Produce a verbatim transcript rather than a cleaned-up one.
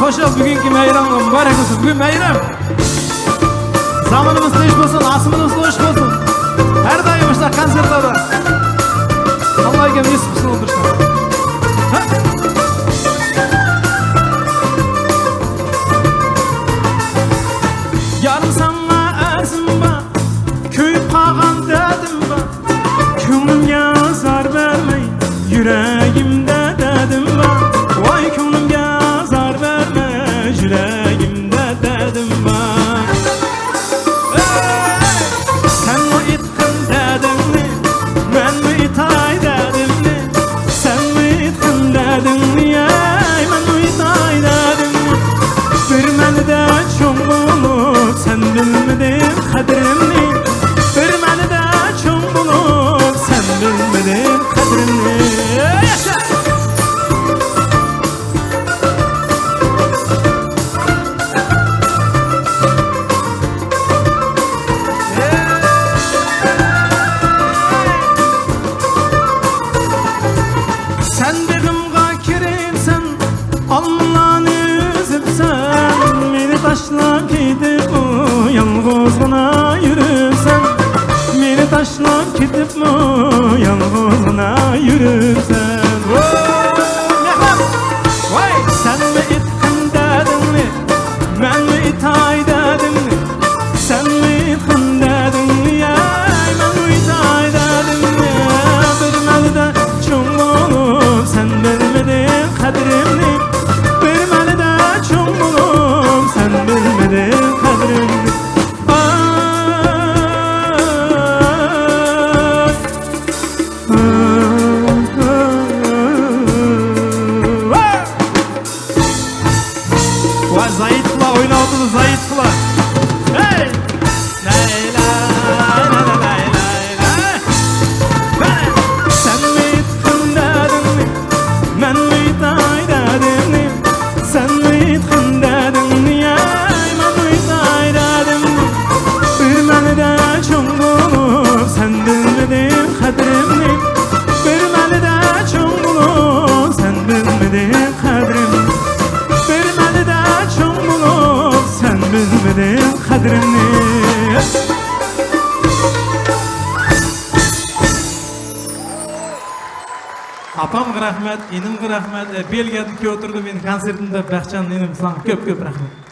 ئاشۇ بۈگۈنكى مەيرەمگە مۇبارەك بولسۇن. بۈگۈن مەيرەم. زامىنىمىز تىنچ بولسۇن، ئاسمىنىمىز خۇش بولسۇن. ھەر دائىم مۇشۇنداق كونسېرتلاردا ئاللا ئاكام نېسىپ قىلسۇن ئولتۇرۇشقا. ھە؟ يارىم ساڭا ئەرزىم بار، كۆيۈپ قالغان دەردىم بار. كۆڭلۈمگە زار بەرمەي، يۈرەگىمدە دەردىم بار. ۋاي كۆڭلۈمگە زار بەرمەي، يۈرەگىمدە دەردىم بار. ھەي! سەنمۇ ئېيتقىن دەردىڭنى، مەنمۇ ئېيتاي دەردىمنى. سەنمۇ ئېيتقىن دەردىڭنى، ئەي، مەنمۇ ئېيتاي دەردىمنى. بىر مەنىدە چوڭ بولۇپ، سەن بىلمىدىڭ قەدرىمنى. بىر مەنىدە چوڭ بولۇپ، سەن بىلمىدىڭ قەدرىمنى. ياشا! سەن بېغىمغا كىرىپسەن، ئالمىلارنى ئۈزۈپسەن، مېنى تاشلاپ كېتىپمۇ يالغۇزغىنا يۈرۈپسەن، مېنى تاشلاپ كېتىپمۇ يالغۇزغىنا يۈرۈپسەن. ۋاي! سەنمۇ ئېيتقىن دەردىڭنى، مەنمۇ ئېيتاي دەردىمنى. سەنمۇ ئېيتقىن دەردىڭنى، ئەي، مەنمۇ ئېيتاي دەردىمنى. بىر مەنىدە چوڭ بولۇپ، سەن بىلمىدىڭ قەدرىمنى. بىر مەنىدە چوڭ بولۇپ، سەن بىلمىدىڭ قەدرىمنى. ئاي، ئاي، ئاي، ئاي. ۋاي، زايىتلار ئويناۋاتىدۇ، زايىتلار. ھەي! لاي، لاي، لاي، لاي، لاي، لاي. سەنمۇ ئېيتقىن دەردىڭنى، مەنمۇ ئېيتاي دەردىمنى. سەنمۇ ئېيتقىن دەردىڭنى، ئەي، مەنمۇ ئېيتاي دەردىمنى. بىر مەنىدە چوڭ بولۇپ، سەن بىلمىدىڭ قەدرىمنى. بىر مەنىدە چوڭ بولۇپ، سەن بىلمىدىڭ قەدرىمنى. بىر مەنىدە چوڭ بولۇپ، سەن بىلمىدىڭ قەدرىمنى. ئاپامغا رەھمەت، ئىنىمغا رەھمەت، ئە، بېلگىيەدىن كۆرۈپ تۇرىدۇ مېنى كونسېرتىمدا، بەخچەن ئىنىم، ساڭا كۆپ-كۆپ رەھمەت.